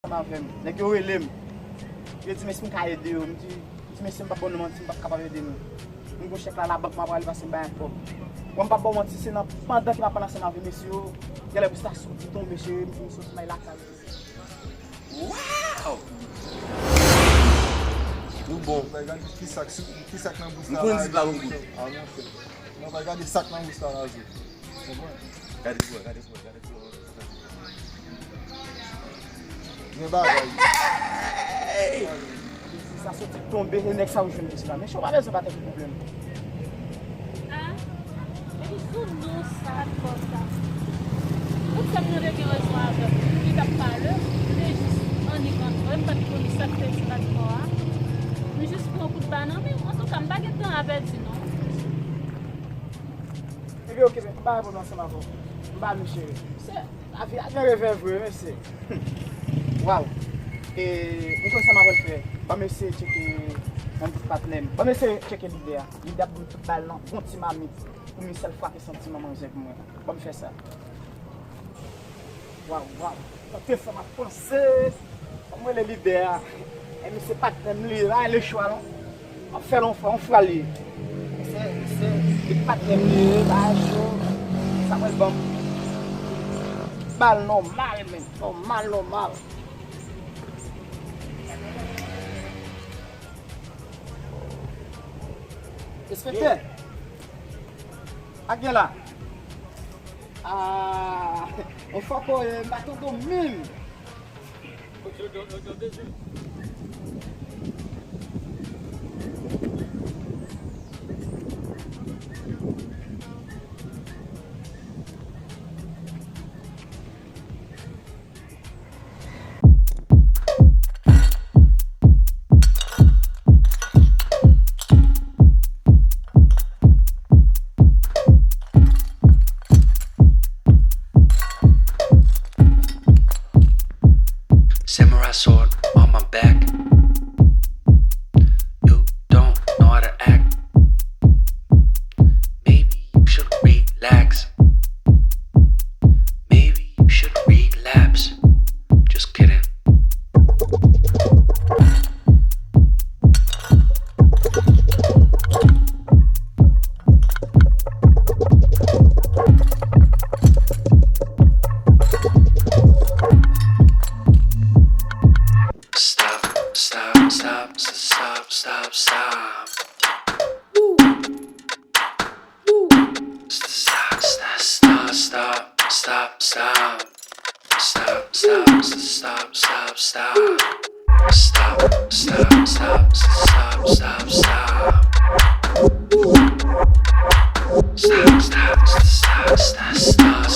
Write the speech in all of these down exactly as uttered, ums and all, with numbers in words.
Ansanm avè m. Nèg yo rele m. Yo di, "Mesye, m ka ede yo?" M di, m di, "Mesye, m p ap ba nou manti, m p ap kapab ede nou. M gon chèk la, labank m ap prale pase m bay kòb." Bon, m p ap ba w manti, se nan pandan ke m ap pale ansanm avè mesye yo, genlè bous la soti tonbe, cheri, m fin soti m al lakay. Wow! Nou bon. Bay gade ki sak, ki sak nan bous la. M konn di pa bon gout. Ah, monchè. Non, bay gade sak nan bous la, la, je. Konprann? Gade pou wè, gade pou wè, gade pou wè. Gen bagay. Hey! Sa soti tonbe, e nèg sa ou jwenn bous la. Men chou pa bezwen pa tèt ou pwoblèm. Ah, epi sou non sa ak kò sa. Tout sa m nan te gen rezon avè l. Li t ap pale, li te jis annik antre, m pa t konn sa k te di l ak kò a. M jis pran kout ba nan men m. Antouka, m pa gen tan a pèdi non. Ebyen, oke, men, m pa reponn ansanm avè w. M pa nou cheri. Se, lavi a gen revè vre, mesye. Waw. E, m konn sa m ap fè. Ban m eseye tcheke yon ti patnè m. Ban m eseye tcheke lidè a. Lidè ap ban m tout bal nan yon ti mamit. Pou m sèl frape santiman manzè pou mwen. Ban m fè sa. Waw, waw. Tande sa m ap panse. Kòman rele lidè a? E misye patnè m li ye, pa le chwa non. M ap fè l yon fwa, yon fwa li ye. Misye, misye, li patnè m li ye, pa cho. Sa pral ban m bal nòmal, men. Nòmal, nòmal. Enspektè. Ak gen la. Ah, on fòkò, eh, m pa tande w menm. Samurai sword on my back. You don't know how to act. Maybe you should relax. Maybe you should relapse. Just kidding. Stop, stop, stop, stop, stop, stop. Woo. Woo. Stop, stop, stop, stop, stop, stop. Stop, stop, stop, stop, stop. Stop, stop, stop, stop, stop, stop. Stop, stop, stop, stop, stop,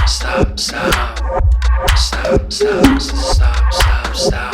stop, stop. Stop, stop, stop, stop, stop.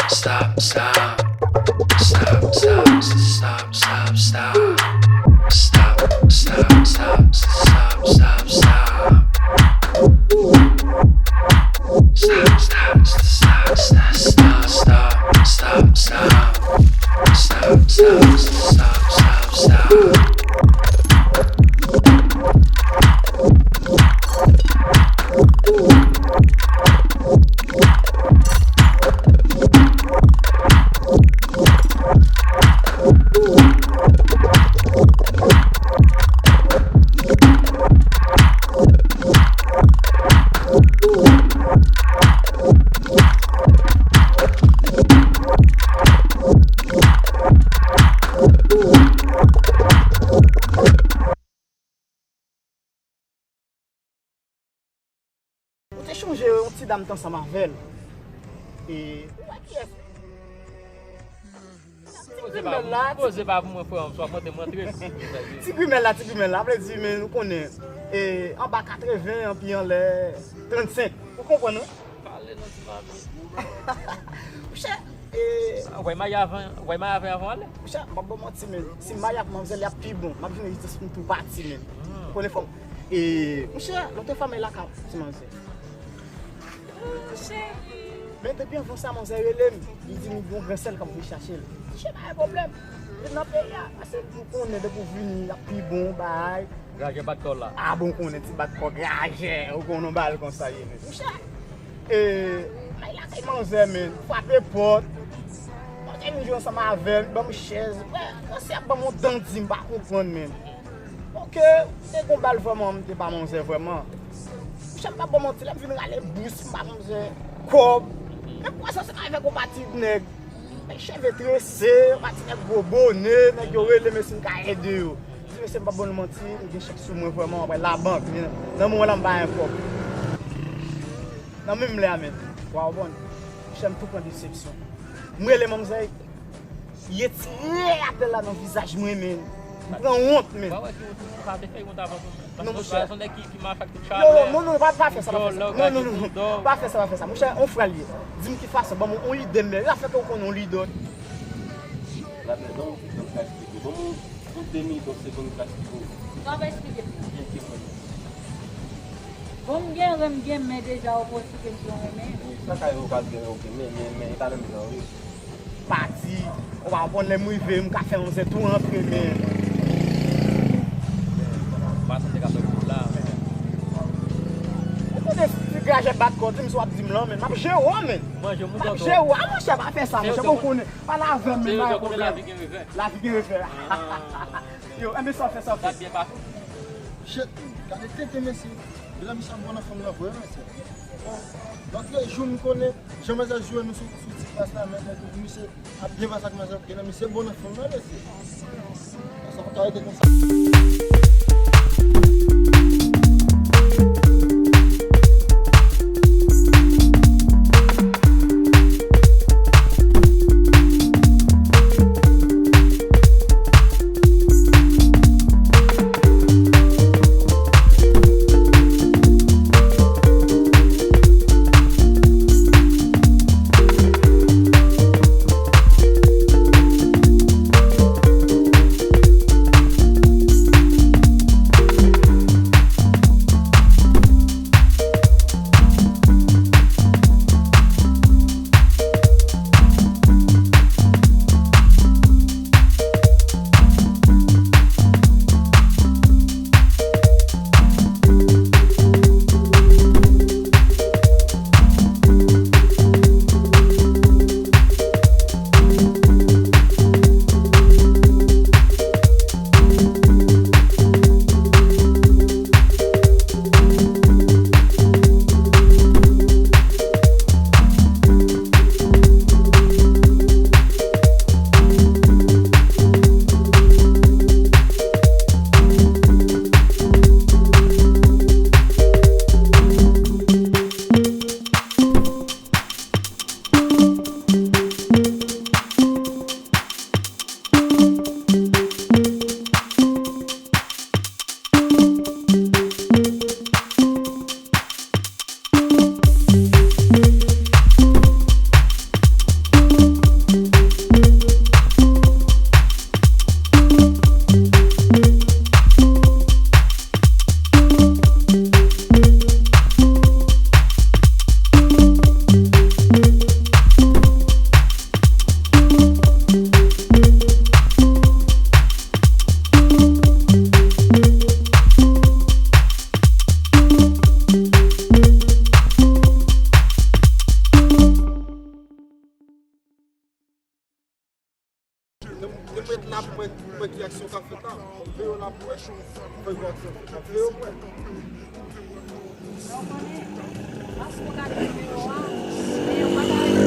Stop, stop. Stop, stop, stop, stop, stop. Stop, stop, stop, stop, stop, stop. Stop, stop, stop, stop, stop, stop, stop. Stop, stop, stop, stop, stop, stop. Ou te chonje yon ti dam t ansanm avè l. E, ou wè kiyès? Ti grimèl la, ti grimèl la, ti grimèl la, vle di, men nou konnen, e, anba katreven, anpi anlè trannsenk. Ou konprann, wi? Pale non ti mami. Monchè, e, w al marye avè, w al marye avè avan ale? Monchè, m p ap ba w manti, men si m marye ak manzè, l ap pi bon. M ap jwenn rezistans pou m tou pati, men. Ou konnen fò m. E, monchè, lòt fwa m al lakay ti manzè. Men depi anvan sa, manzè rele m. Li di m li gen yon gran sè l k ap vin chache l. Monchè, pa gen pwoblèm. Li nan peyi a. Paske nou konnen depi w vini, l ap pi bon, bay. Grajè bat kò w la. A bon, konnen ti bat kò grajè. Ou konnen yon bagay konsa ye, men. Monchè, e, m al lakay manzè, men. Frape pòt. Manzè vin jwe ansanm avè m, li ban m chèz. Frè, manzè ap ban m yon dandi, m pa konprann, men. Oke, m te gon bal vrèman, m te ba manzè vrèman. Monchè, m p ap ba w manti, lè m vin rale bous, m ba manzè kòb. Men kwa sa, se pa avèk yon pati nèg. Men cheve trese, yon pati nèg gwo bone, nèg yo rele m si m ka ede yo. M di, mesye, m p ap ba nou manti, m gen chèk sou mwen vrèman, m ap pral labank, men nan moman la, m pa gen kòb. Nan menm lè a, men, w a konprann, monchè, m tou pran desepsyon. M rele manzè, li etire atè la nan vizaj mwen, men. M pran wont, men. Ou pa wè ki wont ou pa te fè wont avan tou. Non, monchè. Bagay sa, nèg ki, ki mache ak tout chalè. Non, non, non, pa, pa fè sa, pa fè sa. Non, non, non, non. Pa fè sa, pa fè sa. Monchè, on frè l ye. Di m ki fason, ban m on ide, men afè ke ou konnen on lidè. Labè, ban m yon ti tan m ka eksplike. Ban m yon, yon de minit, yon segonn m ka eksplike w. Sa w ap eksplike m? Byen, byen, byen. Bon, m gen ren, m gen men deja, ou posib ke m gen ren men. Wi, sa ka rive w pa t gen ren okenn men, men, men e pa menm jan wi. Pati, ou pa konprann lè m rive, m ka fè manzè tou rantre, men. Ou pa santi ka fè kout la. Ou konnen si grajè bat kò, di m si w ap di m lan, men. M ap jere w, men. Manje moun. M ap jere w. A, monchè, pa fè sa, monchè, bon, konnen. Pale avè m, men, pa gen pwoblèm. Lavi gen revè. Lavi gen revè. Yo, enben sa w fè, sa w fè. Shit, gade tenten mesye. Genlè misye ap bon nan fanm nan vre, mesye. Bon, lòt jou m konnen, jan manzè jwe nou sou, sou ti plas la, men, men, misye ap byen pase ak manzè, genlè misye bon nan fanm nan, mesye. Sa pa ka rete konsa. Mwen la pou mwen, pou mwen ki aksyon k ap fèt la. M veye w la pou wè. Fè yon aksyon. M ap veye w pou wè. Ou konnen, paske w gade videyo a, men ou pa ta rete, ou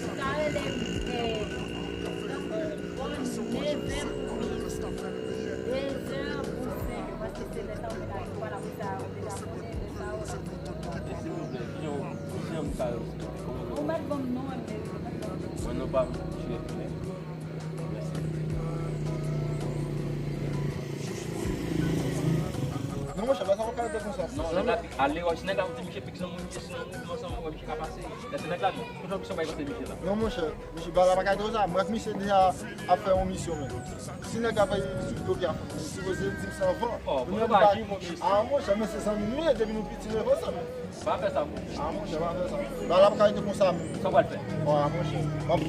pa ta rele, eh, tankou bò nevè pou uit, dezè pou senk, paske se lè sa ou te ka, ou pa la pou sa, ou deja konnen lè sa ou la. Silvouplè, kijan, kijan m ka, ou mèt ban m non, mwen, mwen non pa m, Jiyè Fimen. Non, monchè, bagay sa pa ka rete konsa. Non, nèg la, ale wè, si nèg la di misye pik zanmi misye, si nan mouvman sa, wè, misye ka pase. Lè se nèg la, non. Konsa misye bay kote misye la. Non, monchè, misye, bagay la pa ka rete konsa. Brèf, misye deja ap fè yon misyon, men. Si nèg la fè yon misyon, yo ki ap fè. Sipoze di m sa anvan. Oh, bon, nou pa di, monchè. Ah, monchè, men se zanmi nou ye, depi nou piti, nou ye konsa, men. Pa fè sa, monchè. Ah, monchè, pa fè sa. Bagay la pa ka rete konsa, men. Sa w pral fè? Oh, ah, monchè. M ap, m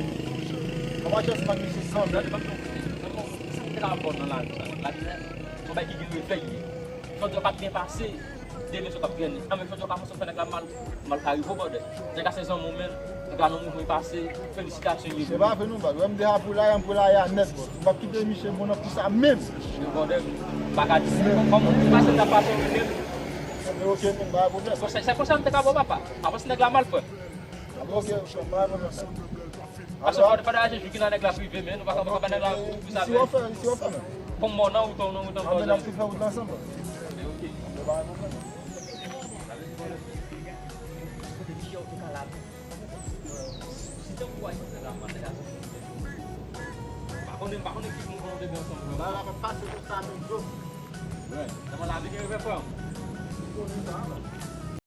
ap achte smak misye san. Gade, m ap di w, se yon, se yon, se yon travay nan lavi, sa. Lavi, se yon bagay ki gen reflè, li ye. Jodi a pa t byen pase, demen se w k ap grennen. An, men jodi a w pa panse w fè nèg la mal, mal ka rive w, brother. Nèg la se zanmi w, men. Nèg la nan mouvman li pase, felisitasyon, li. Se pa vre, non, baz. Wè m deja pou lage, m pou lage a nèt, bro. M p ap kite misye bon nan kou sa menm. Yo, brother, m pa ka di sa. Kòman m di pase m ta pase w, men. Ok, men, pa gen pwoblèm. Bon, se, se konsa m te ka ba w, papa. Avanse nèg la mal, frè. Ok, ok, pa gen pwoblèm. Paske fò, fò deja Jezi ki nan nèg la prive, men nou pa ka, pa ka ba nèg la pou sa, men. Isi w ap fè, isi w ap fè, men. Kòm mò nan wout, nan wout, nan wout. Anben, n ap tou fè wout la ansanm. Ok. Anben, pa gen pwoblèm. Kote ki jan w te ka lave? Si tankou w al nan la, mwen te ka. Pa konnen, pa konnen ki mouvman w te gen ansanm, frè. Ba la pa pase konsa, men, bro. Wè, nan lave gen revè, frè. Ou konnen sa, man.